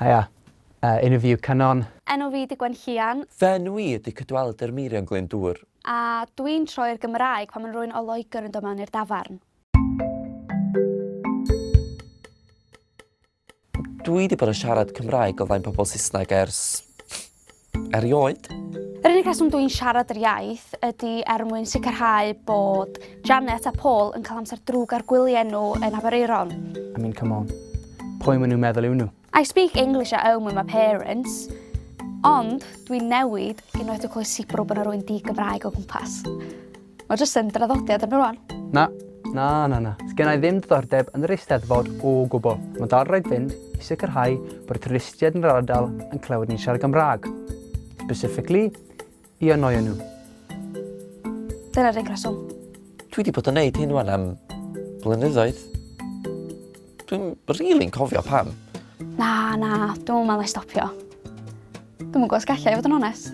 Haia. Uh, enw fi yw Cynon. Enw fi 'di Gwenllian. Fy enw i ydy Cadwaladr Meirion Glyndŵr. A dwi'n troi'r Gymraeg pan mae rhywun o Loegr yn dod mewn i'r dafarn. Dwi 'di bod yn siarad Cymraeg o flaen pobl Saesneg ers erioed. Yr unig reswm dwi'n siarad yr iaith ydy er mwyn sicrhau bod Janet a Paul yn cael amser drwg ar gwyliau nhw yn Aberaeron. I mean, come on. Pwy maen nhw'n meddwl yw nhw? I speak English at home with my parents, ond dwi'n newid unwaith dwi'n clywed sibrw bod 'na rywun di-Gymraeg o gwmpas. Mae jyst yn draddodiad erbyn rwan. Na, na, na, na. Sgen i ddim diddordeb yn yr Eisteddfod o gwbl. Mae dal rhaid fynd i sicrhau bod y twristiaid yn yr ardal yn clywed ni'n siarad Gymraeg. Specifically, i annoio nhw. Dyna'r unig reswm. Dwi 'di bod yn neud hyn wan am blynyddoedd. Dwi'm rili'n cofio pam. Na, na, dwi'm yn meddwl 'na i stopio. Dwi'm yn gwybod os galla i fod yn onest.